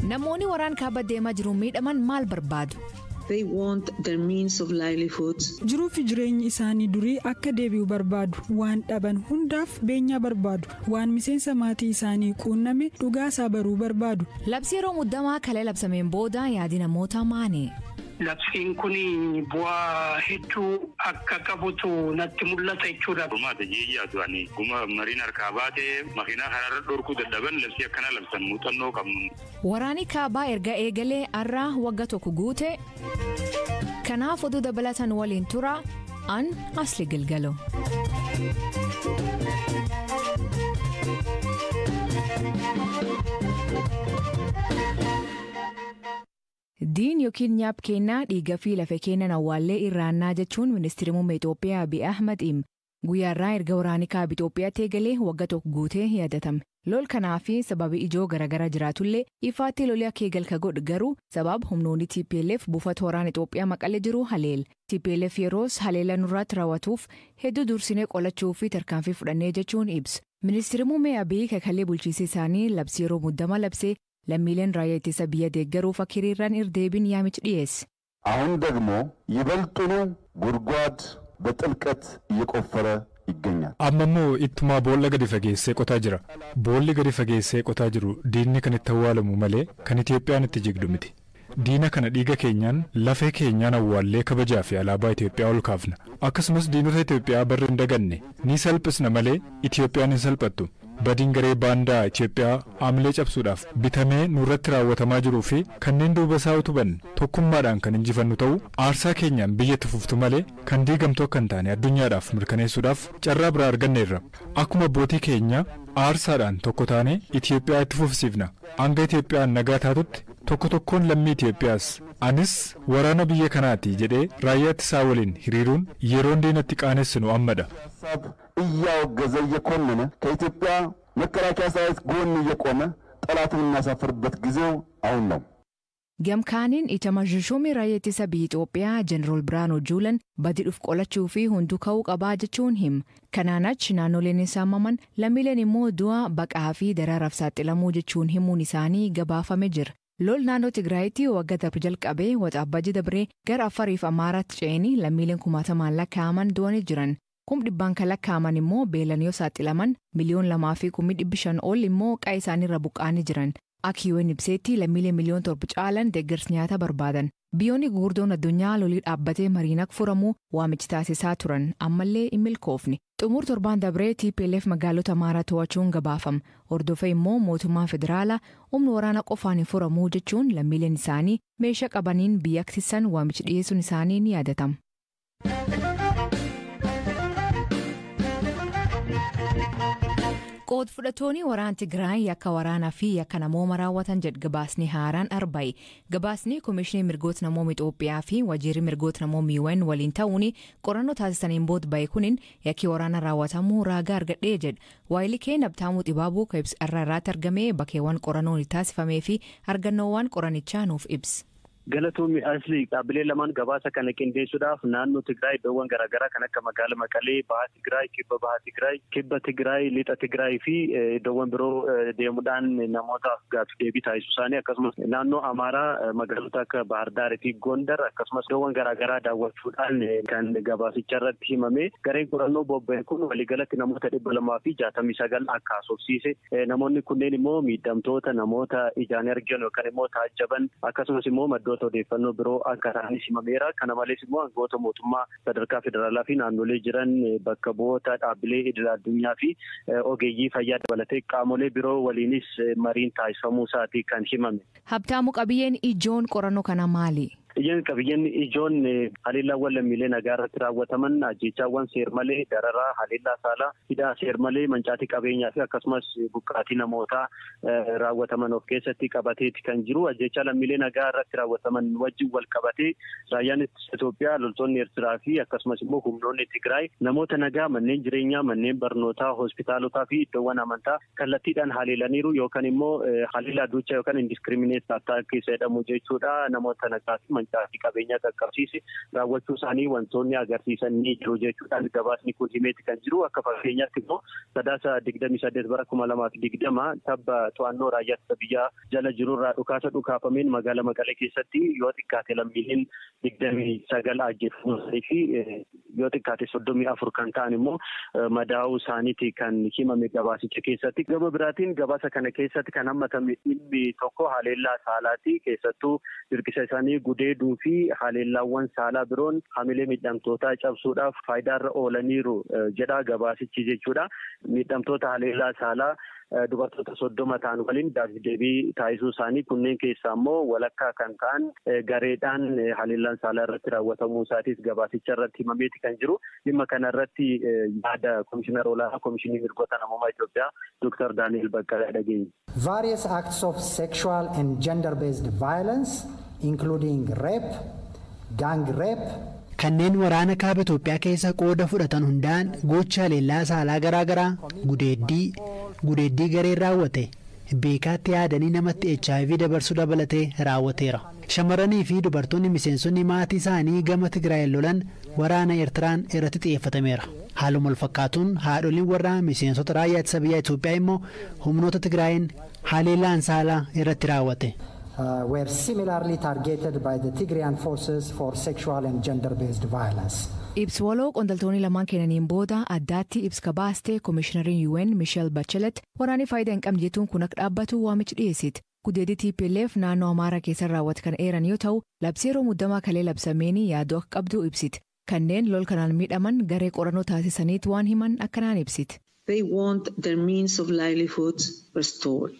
Namoonni waraan kaaba deemaa jiruun miidhaman maal barbaadu? They want their means of livelihood. Jiruu fi jireenyi isaanii durii akka deebi'u barbaadu. Waan dhaban hundaaf beenyaa barbaadu. Waan miseensa maatii isaanii quunname dhugaasaa baruu barbaadu. Labsii yeroo muddamaa kalee labsameen booda yaadi namoota maani? Labsiin kun bu'aa hedduu akka qabutu natti mul'ata jechuudha. Furmaata jeeyyaatu ani guma mariin harkaa baatee makiinaa karaarra dhorkuu dadhaban labsii akkana labsan muuxannoo qabnu. Waraanni kaabaa erga eegalee har'a wagga tokko guute. Kanaaf oduu dabalatan waliin tura an Asli Gilgalo. Diin yookiin nyaap kennaa dhiiga fi lafa kennan awwaallee irraannaa jechuun ministeerri muummee Itoophiyaa Abiy Ahmad hima. Guyyaarraa erga waraanni kaaba Itoophiyaatti eegalee wagga tokko guutee yaadatame. Lol kanaa fi sababi ijoo garaagaraa jiraatullee ifaatti lolii akka eegal ka godhu garuu sababa humnoonni TPLF buufata waraana Itoophiyaa maqalee jiru haleel. TPLF yeroos haleela nurratti raawwatuuf hedduu dursinee qolachuu fi tarkaanfii fudhannee jechuun ibsa. Ministeerri muummee Abiy kakalee bulchiinsa isaanii labsii yeroo muddama labsee lammiileen raayyaa ittisa biyya deeggaruuf akka hiriiraan irdeebiin yaamicha dhiyeesse. አሁን ደግሞ ይበልጡኑ ጉድጓድ በጥልቀት እየቆፈረ ይገኛል። Amma immoo ittumaa boolla gadi fageessee qotaa jira. Boolli gadi fageessee qotaa jiru diinni kan itti awwaalamu malee kan Itoophiyaan itti jigdu miti. Diina kana dhiiga keenyaan lafee keenyaan awwaallee kabajaa fi alaabaa Itoophiyaa ol kaafna. Akkasumas diinota Itoophiyaa barri hin daganne ni salphisna malee Itoophiyaan hin salphattu. Badiin garee baandaa Itoophiyaa aamilee cabsuudhaaf bitamee nurratti raawwatamaa jiruu fi kanneen duuba isaa utuban tokkummaadhaan kan injifannu ta'uu aarsaa keenyaan biyya itti fuftu malee kan diigamtu akka hin taane addunyaadhaaf mirkaneessuudhaaf carraa biraa arganneerra. Akkuma abbootii keenya aarsaadhaan tokko taanee Itoophiyaa itti fufsiifna. Hanga Itoophiyaan nagaa taatutti tokko tokkoon lammii Itoophiyaas anis waraana biyya kanaati jedhee raayyaa ittisaa waliin hiriiruun yeroon diinatti qaanessinu ammadha. ሀሳብ እያወገዘ እየኮነነ ከኢትዮጵያ መከላከያ ሰራዊት ጎን እየቆመ ጠላትን የምናሳፍርበት ጊዜው አሁን ነው። Gamkaaniin itamajjishuumi raayyaa ittisa biyya Itoophiyaa Jeneraal Biraanuu Juulan badii dhufu qolachuu fi hunduu ka'uu qabaa jechuun hima. Kanaan achi naannoleen hin saamaman lammiileen immoo du'a baqaa fi daraaraaf saaxilamuu jechuun himuun isaanii gabaafame jira. Lol naannoo Tigraayitti waggaa darbe jalqabee waxabajji dabree gara Affarii fi Amaaraatti ce'anii lammiileen kumaatamaan lakkaa'aman du'anii jiran. 100,000 kan lakkaa'aman immoo beelan yoo saaxilaman 2,250,000 ol immoo qa'ee isaaniirra buqqa'anii jiran. Akka UN ibseetti lammiilee 7 miliyoon caalan deeggarsa nyaataa barbaadan. Biyyoonni gurguddoon addunyaa lolii dhaabbatee mariin akka furamu waamichi taasisaa turan ammallee hin milkoofne. Xumur torbaan dabree TPLF magaalota Amaaraa to'achuun gabaafama. Hordofee immoo mootummaan federaalaa humna waraana qofaan hin furamuu jechuun lammiileen isaanii meeshaa qabaniin biyya aksisan waamichi dhiyeessuun isaanii ni yaadatama. Qood fudhattoonni waraana Tigraay yakka waraanaa fi yakka namooma raawwatan jedhu gabaasni haaraan arba'i. Gabaasni Komishinii Mirgoota Namooma Itoophiyaa fi Waajjirri Mirgoota Namooma UN waliin ta'uun qorannoo taasisaniin booda ba'e kunin yakki waraana raawwatamuu raagaa argadhee jedha. Waayilii Nabtaamuu Xibaabuu kan ibsa irraa irraatti argame bakkeewwan qorannoon taasifamee fi argannoowwan qorannichaa nuuf ibsa. Galatoomi Asli, dhaabbilee lamaan gabaasa kana qindeessuudhaaf naannoo Tigraay iddoowwan garaagaraa kan akka magaala Maqalee, Baha Tigraay, Kibba Baha Tigraay, Kibba Tigraay, Lixa Tigraay fi iddoowwan biroo deemuudhaan namootaaf gaaffii deebii taasisuu isaanii, akkasumas naannoo Amaaraa magaalota akka Bahar fi Gondar, akkasumas iddoowwan garaagaraa daawwachuudhaan kan gabaasicha irratti himame. Gareen qorannoo bobba'e kun waliigalatti namoota 269 akka haasofsiise, namoonni kunneen immoo miidhamtoota, namoota ijaan argan yookaan immoo taajjaban, akkasumas immoo maddoota odeeffannoo biroo akka ta'anis himameera. Kana malees immoo aangoota mootummaa sadarkaa federaalaa fi naannolee jiran, bakka bu'oota dhaabbilee idil addunyaa fi ogeeyyii fayyaa dabalatee qaamolee biroo waliinis mariin taasifamuu isaatii kan himame. Habtaamu, qabiyyeen ijoon qorannoo kana maali? Qabiyyeen ijoon haleellaawwan lammiilee nagaa irratti raawwataman, ajjeechaawwan seer-malee, dararaa, haleellaa saalaa, hidhaa seer-malee, mancaatii qabeenyaa fi akkasumas buqqaatii namootaa raawwataman of keessatti qabateeti kan jiru. Ajjeechaa lammiilee nagaa irratti raawwataman wajjin wal qabatee raayyaan ittisa Itoophiyaa, loltoonni Eertiraa fi akkasumas immoo humnoonni Tigraay namoota nagaa, manneen jireenyaa, manneen barnootaa, hospitaalotaa fi iddoowwan amantaa kallattiidhaan haleelaniiru yookaan immoo haleellaa duuchaa yookaan indiscriminate attack jedhamu jechuudha. Namoota nagaa fi mancaatii qabeenyaa qaqqabsiise raawwachuu isaanii wantoonni agarsiisan ni jiru jechuudhaan gabaasni kun himeeti kan jiru. Akka fakkeenyaatti immoo Sadaasa 28 bara 2020 tabba to'annoo raayyaa ittisa biyyaa jala jirurraa dhukaasa dhukaafameen magaalaa Maqalee keessatti yoo xiqqaate lammiileen 29 ajjeefamuu isaanii fi yoo xiqqaate 34 kan ta'an immoo madaa'uu isaaniiti kan himame gabaasicha keessatti. Gama biraatiin gabaasa kana keessatti kan hammatame dhimmi tokko haleellaa saalaati. Keessattuu dirqisa isaanii gudeeduu fi haleellaawwan saalaa biroon hamilee miidhamtootaa cabsuudhaaf faayidaarra oolaniiru jedha gabaasichi jechuudha. Miidhamtoota haleellaa saalaa dubartoota 30 ta'an waliin deebii taasisuu isaanii kunneen keessaa immoo walakkaa kan ta'an gareedhaan haleellaan saalaa irratti raawwatamuu isaatis gabaasicha irratti himameeti kan jiru. Dhimma kana irratti yaada Komishinar Olaanaa Komishinii Mirgoota Namummaa Itoophiyaa Dr. Daani'el Baqqalaa dhageenya. Various acts of sexual and gender-based violence including rape, gang rape. Kanneen waraana kaaba Itoophiyaa keessa qooda fudhatan hundaan gocha haleellaa saalaa garaagaraa gudeeddii gareen raawwate beekaatti yaadanii namatti HIV dabarsuu dabalatee raawwateera. Shamarranii fi dubartoonni miseensonni maatii isaanii gama Tigraay lolan waraana Eertiraan irratti xiyyeeffatameera. Haaluma wal fakkaatuun haadholiin warraa miseensota raayyaa ittisa biyyaa Itoophiyaa immoo humnoota Tigraayin haleellaan saalaa irratti raawwate. Were similarly targeted by the Tigrayan forces for sexual and gender-based violence. Ibsi waloo qondaaltonni lamaan kennaniin booda addaatti ibsa baastee Komishinariin UN Michelle Bachelet waraanni faayidaa hin qabne jechuun kun akka dhaabbatu waamicha dhiyeessite. Gudeeddii TPLF naannoo Amaaraa keessa raawwate kan eeran yoo ta'u, labsii yeroo muddamaa kalee labsameen yaaduu akka qabdu ibsite. Kanneen lol kanaan miidhaman garee qorannoo taasisaniit waan himan akkanaan ibsite. They want their means of livelihood restored.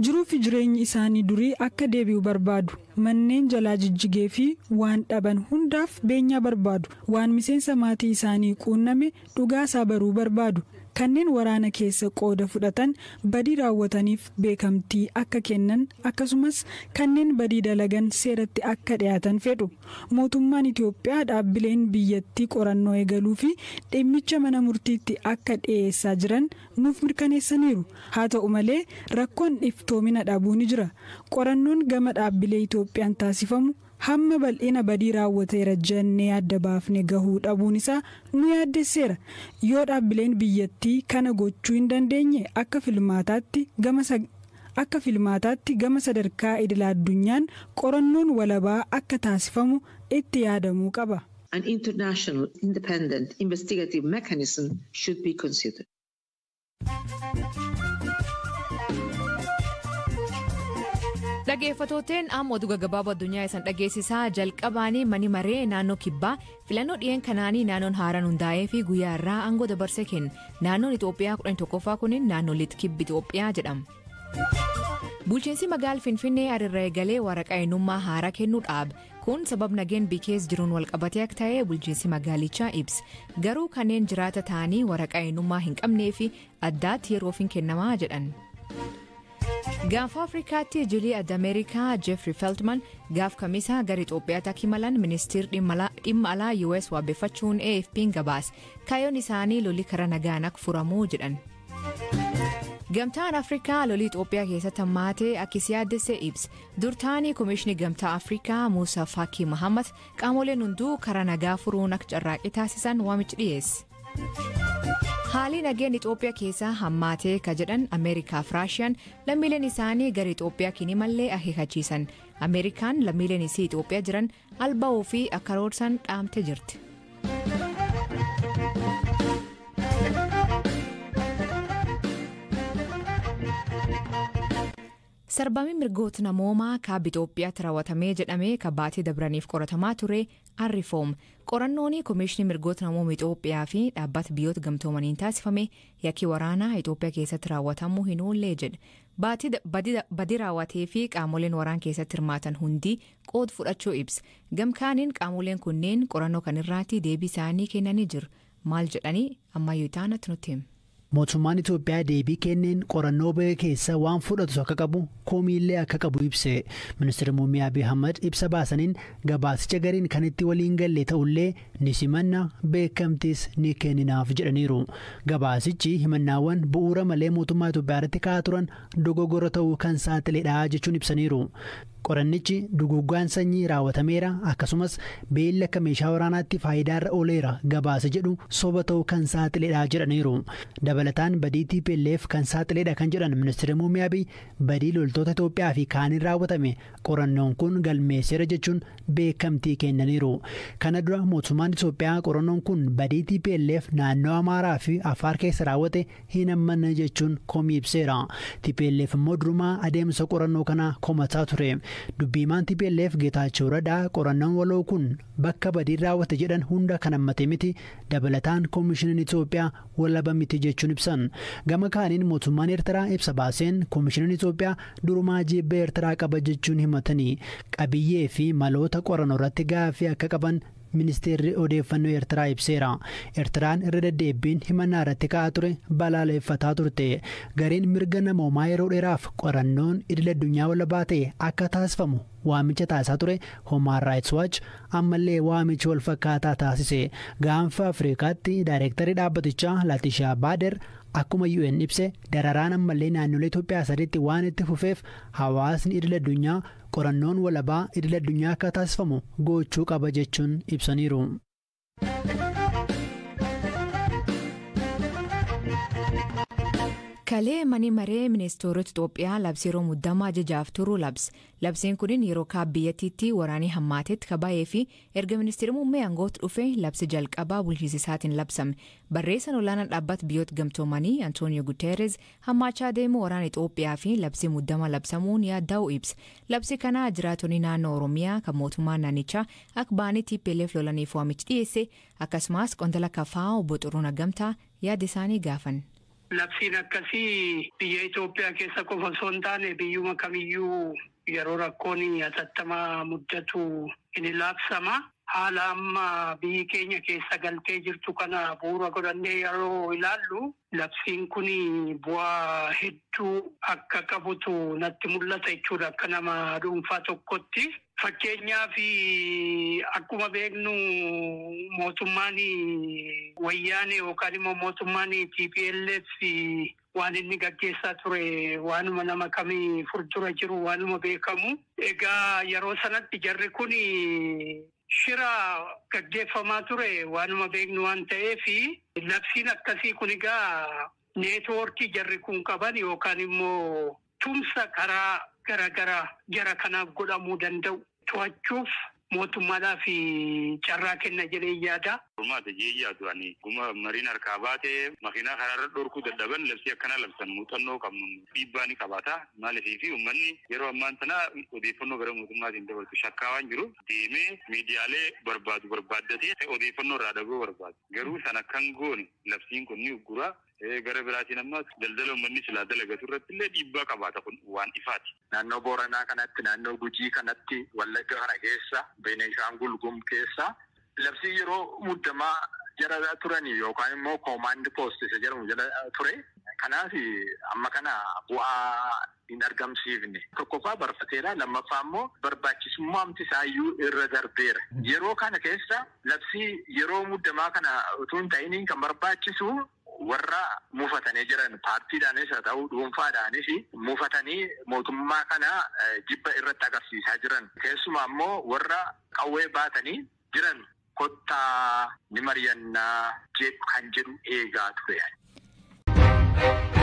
Jiruu fi jireenyi isaanii durii akka deebi'u barbaadu. Manneen jalaa jijjigee fi waan dhaban hundaaf beenyaa barbaadu. Waan miseensa maatii isaanii quunname dhugaasaa baruu barbaadu. Kanneen waraana keessa qooda fudhatan badii raawwataniif beekamtii akka kennan akkasumas kanneen badii dalagan seeratti akka dhiyaatan fedhu. Mootummaan Itoophiyaa dhaabbileen biyyattii qorannoo eegaluu fi dhimmicha mana murtiitti akka dhiyeessaa jiran nuuf mirkaneessaniiru. Haa ta'u malee rakkoon iftoomina dhabuu ni jira. Qorannoon gama dhaabbilee Itoophiyaan taasifamu hamma bal'ina badii raawwateera jennee adda baafne gahuu dhabuun isaa nu yaaddesseera. Yoo dhaabbileen biyyattii kana gochuu hin dandeenye akka filmaataatti gama sadarkaa idil addunyaan qorannoon walabaa akka taasifamu itti yaadamuu qaba. An international independent investigative mechanism should be considered. Dhaggeeffattooteen amma oduu gaggabaaboo addunyaa isaan dhageessisaa jalqabaanii mani maree naannoo kibbaa filannoo dhiyeen kanaanii naannoon haaraan hundaa'ee fi guyyaa irraa aangoo dabarsee kenna. Naannoon Itoophiyaa 11ffaa kunin naannoo lixa kibba Itoophiyaa jedhama. Bulchiinsi magaala Finfinnee adirra eegalee waraqaa eenyummaa haaraa kennuu dhaabe. Kun sabab nageen bikees jiruun walqabatee akka ta'e bulchiinsi magaalichaa ibsa. Garuu kanneen jiraata ta'anii waraqaa eenyummaa hin qabnee fi addaatti yeroof hin kennamaa jedhan. Gaanfa Afrikaatti jilii adda Ameerikaa Jeffrey Feltman gaaf kamisaa gara Itoophiyaatti akka imalan ministeerri dhimma alaa US waabeffachuun AFP'n gabaase. Kaayyoon isaanii lolli karaa nagaan akka furamuu jedhan. Gamtaan Afrikaa lolii Itoophiyaa keessatti hammaatee akka isii yaaddesse ibsa. Durtaanii Komishinii Gamtaa Afrikaa Muusaa Faakii Mahammad qaamoleen hunduu karaa nagaa furuun akka carraaqqii taasisan waamicha dhiyeesse. Haalli nageen Itoophiyaa keessaa hammaatee ka jedhan Ameerikaa fi Raashiyaan lammiileen isaanii gara Itoophiyaa kini mallee akeekkachiisan. Ameerikaan lammiileen isii Itoophiyaa jiran alba'uu fi akka roorsan dhaamtee jirti. Sarbamni mirgoota namoomaa kaaba Itoophiyaatti raawwatamee jedhamee kabaatii dabraniif qoratamaa ture Arrifoom. Qorannoon Komishinii Mirgoota Namoomaa Itoophiyaa fi dhaabbata biyyoota gamtoomaniin taasifame yakki waraanaa Itoophiyaa keessatti raawwatamuu hin oollee jedhe. Badii raawwatee fi qaamoleen waraan keessatti hirmaatan hundi qooda fudhachuu ibsa. Gamkaaniin qaamoleen kunneen qorannoo kanarratti deebii isaanii kennanii jiru. Maal jedhanii ammayyuu taanatti nutti hima. Mootummaan Itoophiyaa deebii kenneen qorannoo ba'e keessa waan fudhatu akka qabu komiillee akka qabu ibse. Ministeerri Muummee Abiy Ahmad ibsa baasaniin gabaasicha gariin kan itti waliin galle ta'ullee ni simanna beekamtis ni kenninaaf jedhaniiru. Gabaasichi himannaawwan bu'uura malee mootummaa Itoophiyaa irratti ka'aa turan dogoggora ta'uu kan saaxiledha jechuun ibsaniiru. Qorannichi duguuggaan sanyii raawwatameera akkasumas beelli akka meeshaa waraanaatti faayidaarra ooleera gabaasa jedhu soba ta'uu kan saaxiledha jedhaniiru. Dabalataan badii TPLF kan saaxiledha kan jedhan ministeerri muummee Abiy badii loltoota Itoophiyaa fi kaaniin raawwatame qorannoon kun galmeesseera jechuun beekamtii kennaniiru. Kana dura mootummaan Itoophiyaa qorannoon kun badii TPLF naannoo Amaaraa fi Afaar keessa raawwate hin ammanne jechuun komii ibseera. TPLF immoo durumaa adeemsa qorannoo kanaa komataa ture. Dubbiimaan TPLF Geetaachoo Radaa qorannoon waloo kun bakka badiin raawwate jedhan hunda kan hammate miti, dabalataan koomishiniin Itoophiyaa walaba miti jechuun ibsan. Gama kaaniin mootummaan Eertiraa ibsa baaseen koomishiniin Itoophiyaa durumaa jibba Eertiraa qaba jechuun himatanii qabiyyee fi maloota qorannoo irratti gaaffii akka qaban ministeerri odeeffannoo Eertiraa ibseera. Eertiraan irra deddeebiin himannaa irratti ka'aa ture balaaleffataa turte. Gareen mirga namoomaa yeroo dheeraaf qorannoon idil addunyaa walabaa ta'e akka taasifamu waamicha taasisaa ture Human Rights Watch ammallee waamicha wal fakkaataa taasise. Gaanfa Afrikaatti daayireektarii dhaabbatichaa Laatishaa Baader akkuma UN ibse dararaan ammallee naannolee Itoophiyaa sadiitti waan itti fufeef hawaasni idil addunyaa qorannoon walabaa idil addunyaa akka taasifamu gochuu qaba jechuun ibsaniiru. Kalee mani maree ministeerota Itoophiyaa labsii yeroo muddamaa ajajaaf turu labse. Labsiin kun yeroo kaaba biyyattiitti waraanni hammaatetti kabaayee fi erga ministeerri muummee aangootti dhufe labsi jalqabaa bulchiinsa isaatiin labsame. Barreessaan olaanaan dhaabbata biyyoota gamtoomanii Antooniyoo Guterres hammaachaa deemuu waraana Itoophiyaa fi labsii muddamaa labsamuun yaadda'u ibsa. Labsi kana jiraattonni naannoo Oromiyaa kan mootummaa naannichaa akka ba'anii TPLF lolaniif waamichi dhiyeesse akkasumas qondaala KFO obbo Xuruunaa Gamtaa yaada isaanii gaafan. Labsiin akkasii biyya Itoophiyaa keessa qofa osoo hin taane biyyuma kamiyyuu yeroo rakkoon hatattamaa muddatu ni labsama. Haala amma biyyi keenya keessa galtee jirtu kana bu'uura godhannee yeroo ilaallu labsiin kun bu'aa hedduu akka qabutu natti mul'ata jechuudha akka nama dhuunfaa tokkotti. Fakkeenyaaf akkuma beeknu mootummaan wayyaanee yookaan immoo mootummaan TPLF waan inni gaggeessaa ture waanuma nama kamii fuuldura jiru waanuma beekamu. Egaa yeroo sanatti jarri kun shira gaggeeffamaa ture waanuma beeknu waan ta'eef labsiin akkasii kun egaa neetwoorkii jarri kun qaban yookaan immoo tumsa karaa garaagaraa jara kanaaf godhamuu danda'u to'achuuf mootummaadhaaf carraa kenna jedhee yaada. Furmaata jeeyyaatu ani guma mariin harkaa baatee makiinaa karaarra dhorkuu dadhaban labsii akkana labsan muuxannoo qabnu dhiibbaa ni qabaata. Maaliif fi uummanni yeroo ammaan tana odeeffannoo gara mootummaatiin dabaltu shakkaa waan jiru deemee miidiyaalee barbaadu barbaaddatee odeeffannoo irraa dhabuu barbaadu. Garuu sana kan goone labsiin kun ni uggura. Gara biraatiin ammas daldala uummanni silaa dalagatu irratti illee dhiibbaa qabaata kun waan ifaati. Naannoo Booranaa kanatti, naannoo Gujii kanatti, Wallagga kana keessa, Beenishaangul Gumuz keessa labsii yeroo muddamaa jala turanii yookaan immoo koomaandi poost isa jedhamu jala ture. Kanaaf amma kana bu'aa hin argamsiifne. Tokkoffaa barfateera, lammaffaa immoo barbaachisummaamti isaayyuu irra darbeera. Yeroo kana keessa labsii yeroo muddamaa kana utuu hin ta'iniin kan barbaachisu warra mufatanii jiran paartiidhaanis haa ta'u dhuunfaadhaanis mufatanii mootummaa kana jibba irratti agarsiisaa jiran. Keessumaa immoo warra qawwee baatanii jiran kottaa ni mari'annaa jedhu kan jedhu eegaa ture.